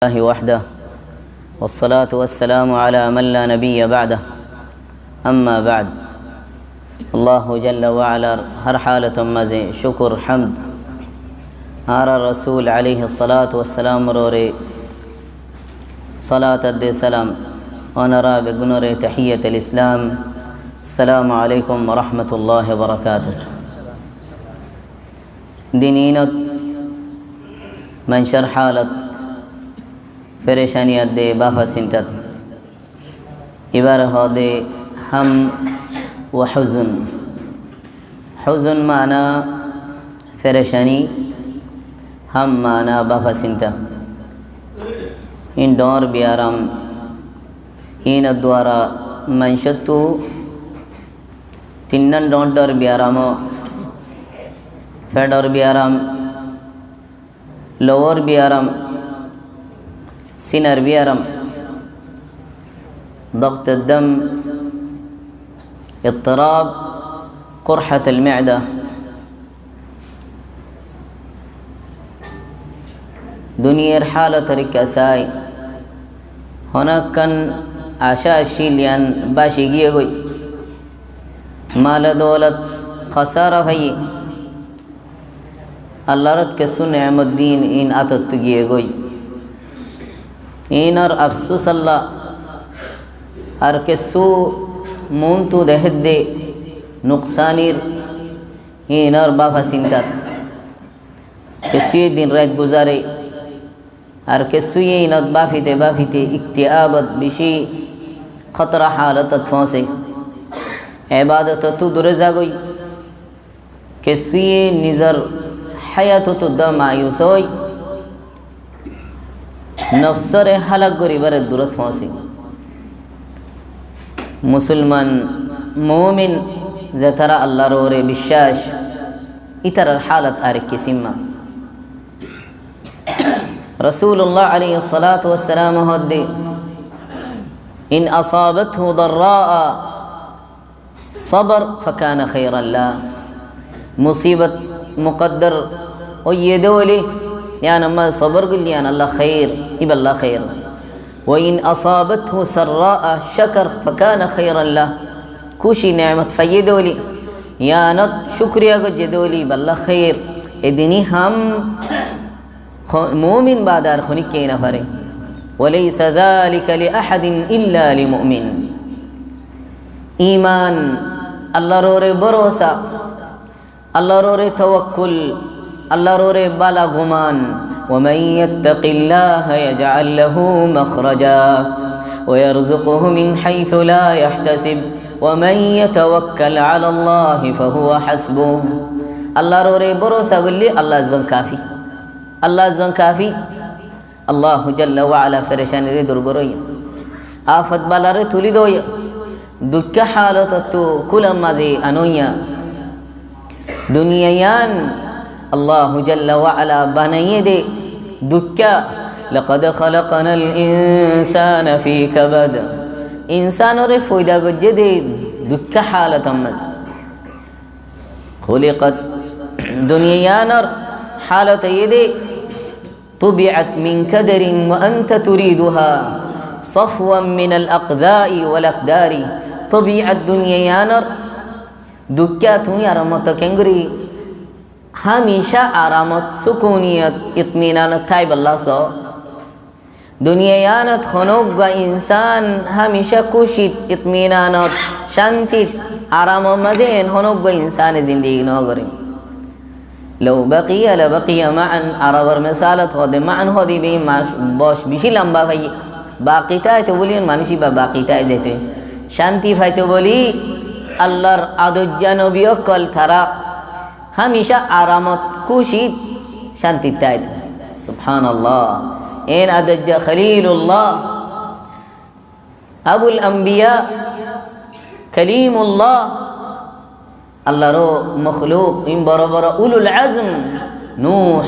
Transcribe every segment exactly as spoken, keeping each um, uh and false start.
لله وحده، والصلاة والسلام على من لا نبي بعده. أما بعد. Allahu jalla wa alar hár hálotor mazé cúkur, hámd, añárar Rosúl aléihis salátu was salamor uore salát ar de salam, onora beggúnore tahiyyatul Islam, Assalamu aléikum wa rahmatullahi wa barakatuhu. Din inot maincór hálot, ferecani ar de báfa sintat. Ibáre hoó de ham wa huzun. Huzun maána ferecani, ham maána báfa sinta. In dhoóñr biyaram, inor duara maincóttu tinnán dhoóñr dhoóñr biyaram ó, feçor biyaram, lowór biyaram, sinar biyaram, dogtor dam, ittirab, kurhatul meda. Duniyar hálot rikká sai, honókkán acá accíl yián báci giyé goi, male doulot hására faiyé, Allahr ot kessú neemot din in átottú giyé goi. Inor afsús Allah, ar kessú muúntu dehé de nuksanir, inor báfa sintat. Kessúye din rait guzare, ar kessúye inot báfite báfite iktiabot, bicí hótora hálotot foóñse. Ebadotottú dure zagói. Kessúye nizor háyatottú dá mayus ói, nofsóre hálak goríbare durot foóñse. Musulman, muúmin, zetará Allahr uore biccác, ítarar hálot arek kisím. Rosúlullah aléihis salátu was salam hoó de, إن أصابته ضراء صبر فكان خيرا له. Musibot mukaddar óiye de óile, yián ot mazé sobor goille yián Allah héir, ibá Allah héir. وإن أصابته سراء شكر فكان خيرا له. Kúci neemot faiyé de óile, yián ot cúkuriya goijjé de óile, ibá Allah héir. Edini ham Ho-, muúmin baade ar honíkka no fare. وليس ذلك لأحد إلا للمؤمن. Iman, Allahr uore borosa, Allahr uore tawakkul, Allahr uore bála guman. ومن يتق الله يجعل له مخرجا ويرزقه من حيث لا يحتسب ومن يتوكل على الله فهو حسبه. Allahr uore borosa goille Allah zon kafi. Allah zon kafi. Allahu jalla wa ala ferecanire dur goróiya, afot balare tuli doiya, duikká halotottú kúlar mazé anoiya. Duniya yián Allahu jalla wa ala banaiyé de duikká. لقد خلقنا الإنسان في كبد. Insánore foida goijjé de duikká halotor mazé. خلقت, duniya yiánor halot óiye de, طبعت من كدر وأنت تريدها صفوا من الأقذاء والأقدار. Tobiat duniya yiánor duikká, tuñí aramot keéngorí hámica aramot, sukuniyot, itminanot táibolla soó. Duniya yiánot honóggua insán hámica kúcit, itminanot, cántit, aramor mazé en honóggua insáne zindigi nogoré. لو بقي لبقي معا, Arobor mesalot hoó de, man hoó de ibá, mas-, boc bicí lamba faiyé. Baki táito bóli manúic ibá baki tái zaito. Cánti faito bóli Allahr adoijja nobi ókkol tará hámica aramot, kúcit, cántit táito. Subhanallah. En adoijja Khalilullah, Abul Ambiya, Kalimullah, Allahr mokhluk, in boro boro ulul azm, Nuh,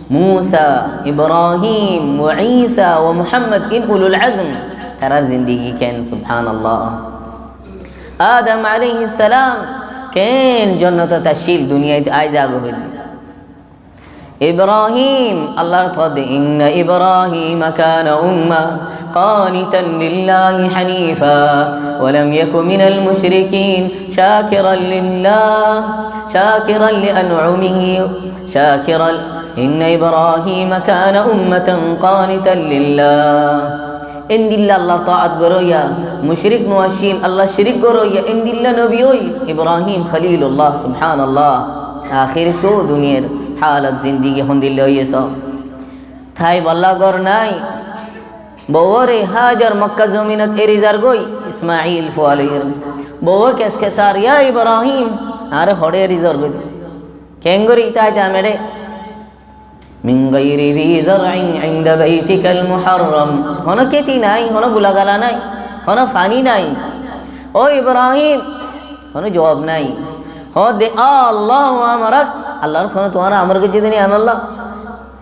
Musa, Ibrahim, wa Isa, wa Muhammad, in ulul azm, tarár zindigi keén, subhanallah. Adam aléihis salam keén jonnotot accíl, duniyait aái zagói hoilde. Ibrahim, Allar hoódde, إن إبراهيم كان أمة قانتا لله حنيفا ولم يك من المشركين شاكرا لله شاكرا لأنعمه شاكرا إن إبراهيم كان أمة قانتا لله. Endilla Allar taat goróiya, mucrik no accíl, Allar cirik goróiya, endilla nobi ói Ibrahim Khalilullah, subhanallah. Ahér tú duniyar halot zindigi hondilla óiye só. Tái bolla gór nái. Bouwóre Hajar Mokka zominot eri zargói, Ismail fualir. Bouwé keskesar, ya Ibrahim, añáre hoçé eri zargói de. Keéngorí tái tái meçe. من غير ذي زرع عند بيتك المحرم. Honó kéti nái, honó gulagala nái, honó faní nái. Ó Ibrahim, honó juwab nái. Hoódde, "Allahu amarak", Allar honó tuáñre amar goijjé de né, an Allah?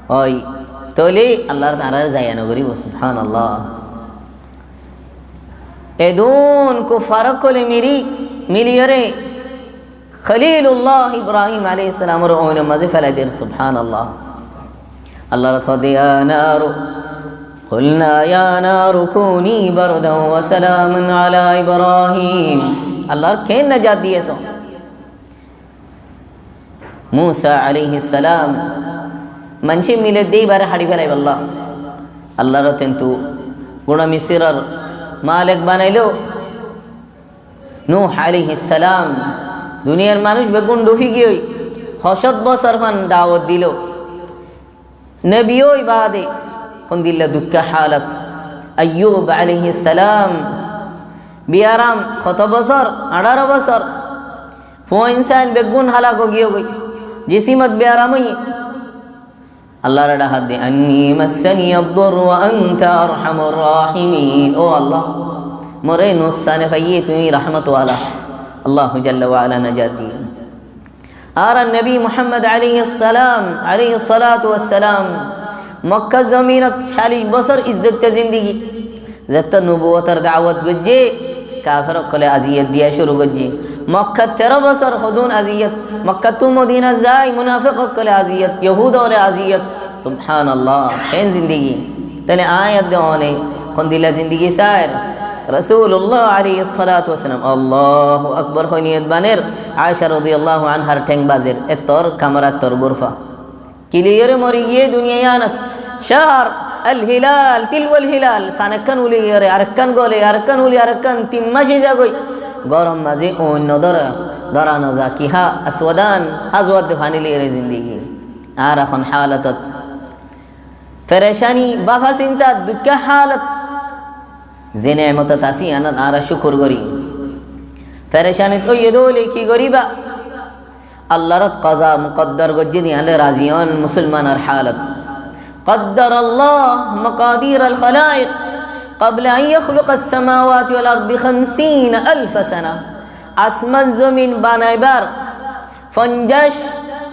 Ói, tóile Allar tañáre zaya nogoríbo, subhanallah. Edún kuffar ókkole miri, miliyóre Khalilullah Ibrahim aláihis salamor óinor mazé félai der, subhanallah. Allar hoódde, يا نار، قلنا يا نار كوني بردا وسلاما على إبراهيم. Allar keén najat diyé só? Musa aláihis salam, maincé mile de íbare haçi félaibolla. Allar tentu gura Misiror malek banailo. Nuh aláihis salam, duniyar manúic beggún dhufi giyói, hoó cót bosór fán dawot dilo. Nobi ói baade hondilla dukká halot. Ayyub aláihis salam, biyaram hoto bosór, añçáro bosór. Fuain sáin beggún halak ói giyói, jisimot biyaram óiye. Allar dhaha de, أني مسني الضر وأنت أرحم الراحمين. Ó Allah, more nuksane faiyé, tuñí rahmot wala. Allahu jalla wa ala najat diye. Ar nobi Muhammad aláihis salam, aláihis salatu wassalam, Mokka zominot callic bosór izzotta zindigi. Zettót nubuwotor dawot goijjé, kafer ókkole aziyot diya cúru goijjé. Mokkat teró bosór hodún aziyot, Mokkattú Modinat zai munafek ókkole aziyot, Yahud ókkole aziyot. Subhanallah, keén zindigi? Tóile aññí edde one hondilla zindigi sair? Rasulullah aláihis salatu wassalam Allahu akbar hoi niyot baner, Aisha rodiyallahu anhar théng bazer, ettór kamar, ettór gurfa. Kiliyóre mori giyé duniya yíanot. Cóor, al-hilal, tilwal hilal. San ekkán uliyóre, arekkán gole, arekkán uli, arekkán tin mac ói zagói. Góror mazé uin nodóre, dóra noza, ki há, aswadan, há zuwar de faní liyóre zindigi. Añára hon halotot? Ferecani, báfa sinta, dukká halot. Ze nemotot así, yíanot añára cúkur gorí. Ferecanit óiye dóile ki goríba? Allarot koza mukoddor goijjé de yíanle razi óon, musolmanor halot. قدر الله مقادير الخلائق قبل أن يخلق السماوات والأرض بخمسين ألف سنة. Asman zomin banaibar fonjác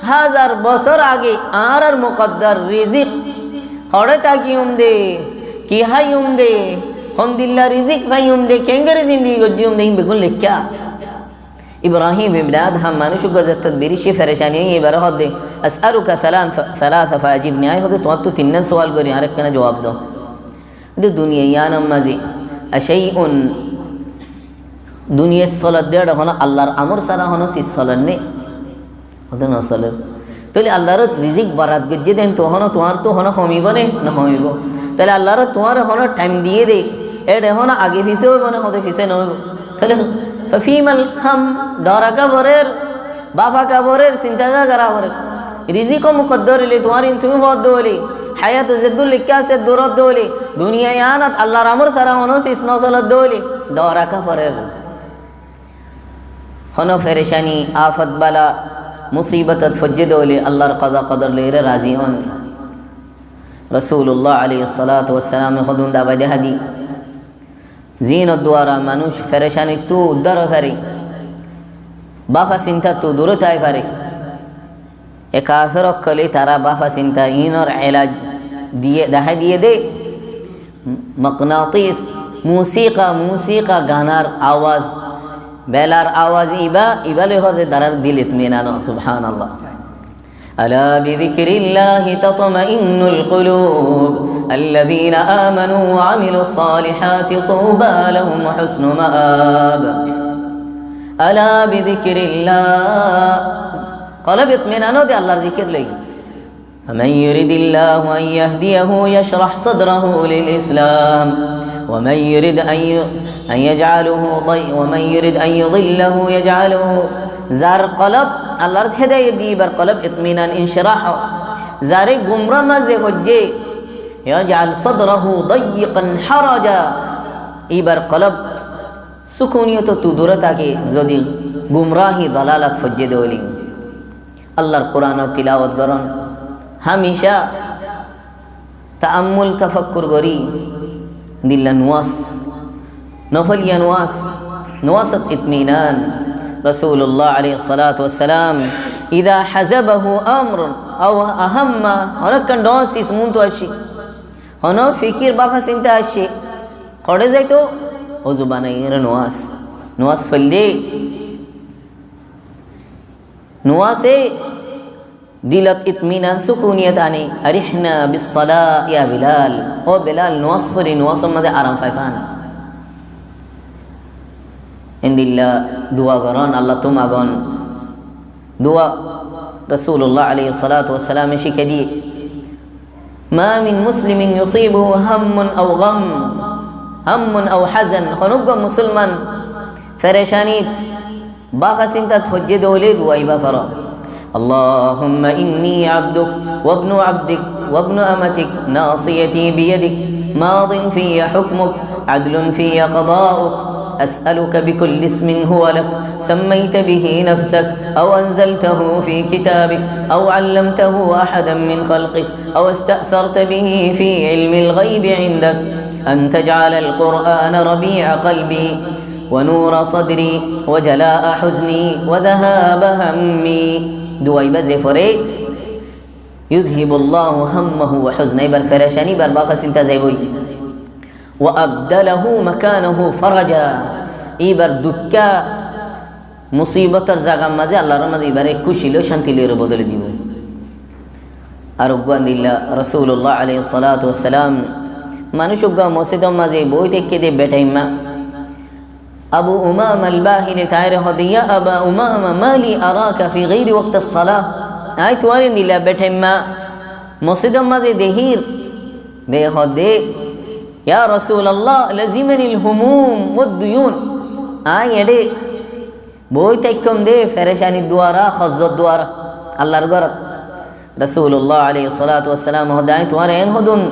házar bosór age añárar mukoddor rizik. Hoçé tákiyum de, ki háiyum de, hondilla rizik faiyum de, keéngori zindigi goijjum de, hín beggún leikká. Ibrahim ibne Adham manúic uggúa zettót biricí ferecani óiye, ibáre hoódde, أسألك ثلاث، ثلاثا فأجبني. Aññí hoódde tuáñttu tinnán suwal gorí, añáre ekkána juwab do. Kintu duniya yíanor mazé, أشيء, duniyat solodde éçe honó Allar amor sára honó sis solodde né? Hoódde nosoler. Tóile Allarot rizik borat goijjé de, tuáñr, tuáñrtu honó homibo né? Nohomibo. Tóile Allarot tuáñre honó thaim diyé de, éçe honó age fise óibo né? Hoódde fise noóibo. Tóile, ففيما الهم, dhor aká forer, báfa aká forer, sinta aká gorá forer. Rizik ó mukoddor óile, tuáñr in tumi foódde óile, hayat zeddúr leikká asé, eddur ódde óile, duniya yíanot Allar amor sára honó sis nosolodde óile, dhor aká forer. Honó ferecani, afot bala, musibotot foijjé de óile Allar koza kodor loiyóre razi óon. Rosulullah aláihis salatu wassalame hodún dabai dehá di, ziínor duara manúic ferecanittú uddar ói fare, báfa sintattú durot ai fare. E kafer ókkole tará báfa sinta iínor elaj diyé, dahái diyé de, moknatis, musika, musika, ganar awaz, belar awaz, ibá, ibá loi hoódde tarár dil itminan ó, subhanallah. ألا بذكر الله تطمئن القلوب الذين آمنوا وعملوا الصالحات طوبى لهم وحسن مآب. ألا بذكر الله. Kolb itminan ó de Allar zikir loi. فمن يرد الله أن يهديه يشرح صدره للإسلام ومن يرد أن ي-، أن يجعله ضي-، ومن يرد أن يضله يجعله. Zar kolb Allar hédayot di, íbar kolb itminan, inshirah. Zare gumrah maze foijje, يجعل صدره ضيقا حرجا. Íbar kolb sukuniyot tú dure táke, zodi gumrahi dalalat foijje de óile. Allar Kuran tilawot goron, hamisha taammul tafakkur gori, dilla nuwas, nofoliya nuwas, nuwasot itminan. Rasulullah aláihis salatu wassalam, إذا حزبه أمر أو أهم, hono ekkán dhoóñr sis muntu aiccé, hono fikir báfa sinta aiccé, hoçé zaito, uzu banai ere nuwas, nuwas foille, nuwase dilot itminan, sukuniyot ane. أرحنا بالصلاة يا بلال. Ó Belal, nuwas fori, nuwasor maze aram faiban. Endilla dua goron, Allattú magon. Dua Rasulullah aláihis salatu wassalame cíkka diye. ما من مسلم يصيبه هم أو غم، هم أو حزن. Honó uggwá musolman ferecani, báfa sintat foijje de óile dua ibá foro. اللهم إني عبدك وابن عبدك وابن أمتك ناصيتي بيدك ماض في حكمك عدل في قضاؤك أسألك بكل اسم هو لك سميت به نفسك أو أنزلته في كتابك أو علمته أحدا من خلقك أو استأثرت به في علم الغيب عندك أن تجعل القرآن ربيع قلبي ونور صدري وجلاء حزني وذهاب همي. Dua ibá ze fore, يذهب الله همه وحزنه, íbar ferecani, íbar báfa sinta zaiboi. وأبدله مكانه فرجا, íbar dukká musibotor zagar maze Allar maze ibare kúci loi, cánti loi bodoli dibo. Ar uggwá dilla Rasulullah aláihis salatu wassalam, manúc uggwá mosjidor maze boi táikke de betaimma. Abu Umama al-Bahili tañre hoó de, يا أبا أمامة ما لي أراك في غير وقت الصلاة. Añí tuáñre dilla betaimma mosjidor maze dehir, be hoó de, يا رسول الله لزمني الهموم والديون. Añí ede boi táikkon de ferecanir duara, hozzor duara, Allar górot. Rasulullah aláihis salatu wassalam hoó de, añí tuáñre en hodún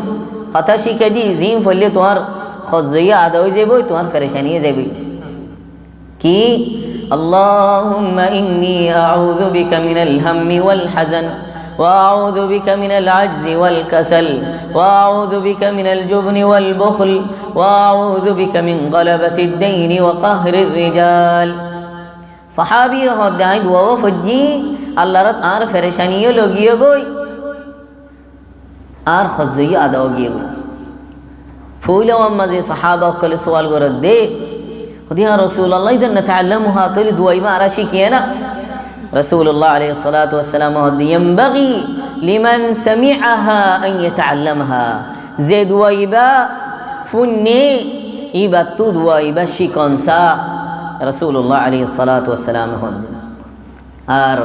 hotá cíkka di, zin foille tuáñr hozzoye ada ói zaiboi, tuáñr ferecani ói zaiboi. Ki? اللهم إني أعوذ بك من الهم والحزن، وأعوذ بك من العجز والكسل، وأعوذ بك من الجبن والبخل، وأعوذ بك من غلبة الدين وقهر الرجال. Sahabi hoó de, añí dua ó foijjí, Allar ot añár ferecani ó loi giyé goi, añár hozzoye ada ó giyé goi. Foila wamma ze sahaba ókkole sual goré de, hoó de, يا رسول الله، إذا نتعلمها, tóile dua ibá añára cíkiye na? Rasulullah aláihis salatu wassalam hoó de, ينبغي لمن سمعها أن يتعلمها. Ze dua ibá fúinne, íbattú dua ibá cíkon sa, Rasulullah aláihis salatu wassalam hoó de. Ar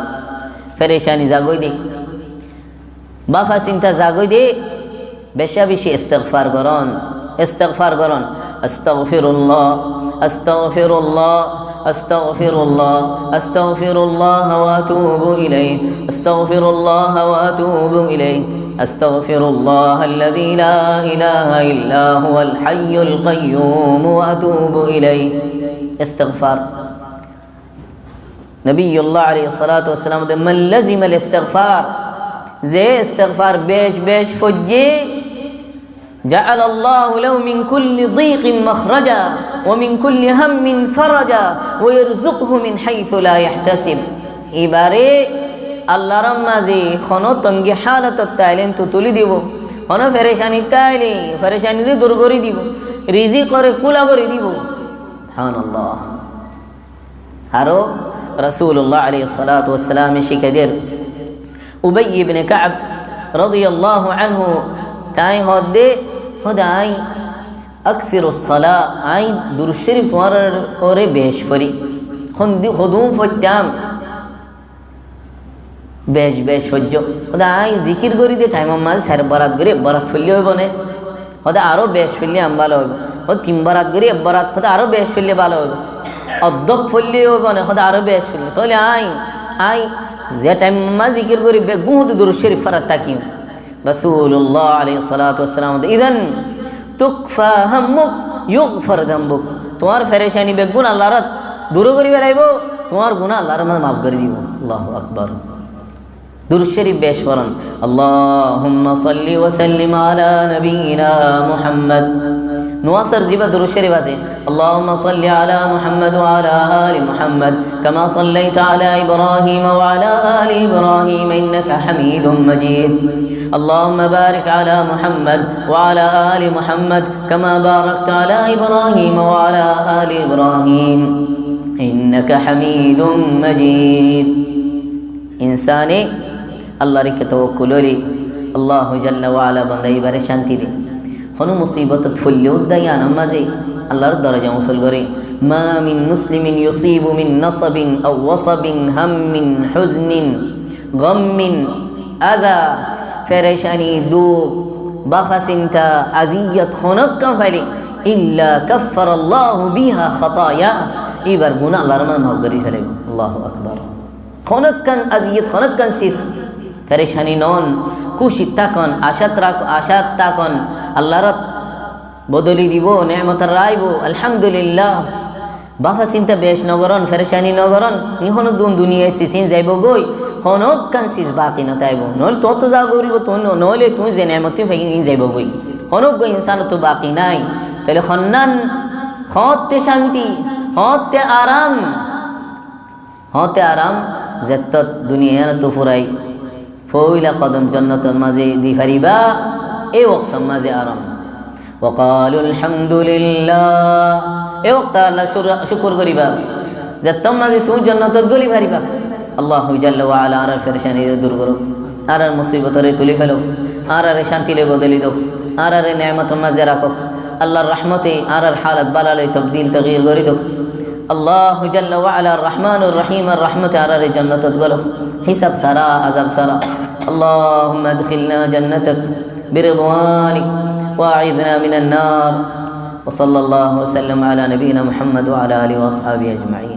ferecani zagói de, báfa sinta zagói de, beca beci istigfar goron, istigfar goron. أستغفر الله، أستغفر الله، أستغفر الله، أستغفر الله وأتوب إليه، أستغفر الله وأتوب إليه، أستغفر الله الذي لا إله إلا هو الحي القيوم وأتوب إليه. Istigfar. Nabiyullah aláihis salatu wassalam hoó de, من لزم الاستغفار, ze istigfar bec bec foijje, جعل الله له من كل ضيق مخرجا ومن كل هم فرجا ويرزقه من حيث لا يحتسب. Ibare Allar maze hono tongi halotot táile entú tuli dibo, hono ferecani táile ferecanire dur gori dibo, rizikore kula gori dibo. Subhanallah. Aró Rasulullah aláihis salatu wassalame cíkka der, Ubay ibne Kaab rodiyallahu anhu, te aññí hoódde, hoóde aññí aksirus salah, aññí durud córif tuáñrár uore bec forí. Hondí hodún foittám, bec bec foijjó. Hoóde aññí zikir gorí de thaimor mazé sair barat gorí ek barat foillé óibo né? Hoóde aró bec foillé am bála óibo. Hoóde tin barat gorí ek barat, hoóde aró bec foillé bála óibo. Oddók foillé óibo né? Hoóde aró bec foillé. Tóile aññí, aññí ze thaimor mazé zikir gorí beggún hoóde durud córif forat tákim. Rasulullah aláihis salatu wassalam hoóde, "Izan tukfa hammuk, yugfar zambuk." Tuáñr ferecani beggún Allar dúr gorí felaibó, tuáñr guná Allar maf gorí dibó. Allahu Akbar. Durud córif bec foron. Allahumma salli wa sallim ala nabiyyina Muhammad. Nuasar zibá durud córif asé. اللهم صل على محمد وعلى آل محمد كما صليت على إبراهيم وعلى آل إبراهيم إنك حميد مجيد. اللهم بارك على محمد وعلى آل محمد كما باركت على إبراهيم وعلى آل إبراهيم إنك حميد مجيد. Insáne Allar ikká tawakkul óile, Allahu jalla wa ala banda ibáre cánti de. Honó musibotot foillé uddá yíanor mazé Allar doroja usúl goré. ما من مسلم يصيب من نصب أو وصب هم حزن غم أذى, ferecani, duk, báfa sinta, aziyot honókkan failé, إلا كفر الله بها خطاياه, ibár guná Allar maf gorí felaibó. Allahu Akbar. Honókkan aziyot, honókkan sis, ferecani non, kúcit tákon, acát rak-, acát tákon, Allar bodoli dibó, neemotor aibó, alhamdulillah. Báfa sinta bec nogoron, ferecani nogoron, iín honó dun-, duniyai sis, iín zaibói goi, honókkan sis baki no táibo. Noóile tuáñttu za goribó, tuñí no-, noóile tuñí ze neemot tuñí faiyó, iín zaibói goi. Honókkan insánottu baki nái. Tóile honnán, hoótte cánti, hoótte aram. Hoótte aram, zettót duniyai yíanottú furai foóila kodom jonnotor mazé di faribá, é októr mazé aram. وقالوا الحمد لله. É októt Allar cúr-, cúkur goríba. Zettót mazé tuñí jonnotot góli faribá. Allahu jalla wa ala añárar ferecani dur gorók. Añárar musibotore tulí felók. Añárare cánti loi bodoli douk. Añárare neemotor mazé rakók. Allar rahmote añárar halot bála loi tobdil togiyir gorí douk. Allahu jalla wa ala, Rahmanur Rahim, ar rahmote añárare jonnotot gólok, hísab sára, azab sára. اللهم أدخلنا جنتك برضوانك وأعذنا من النار. وصلى الله وسلم على نبينا محمد وعلى آله وأصحابه أجمعين.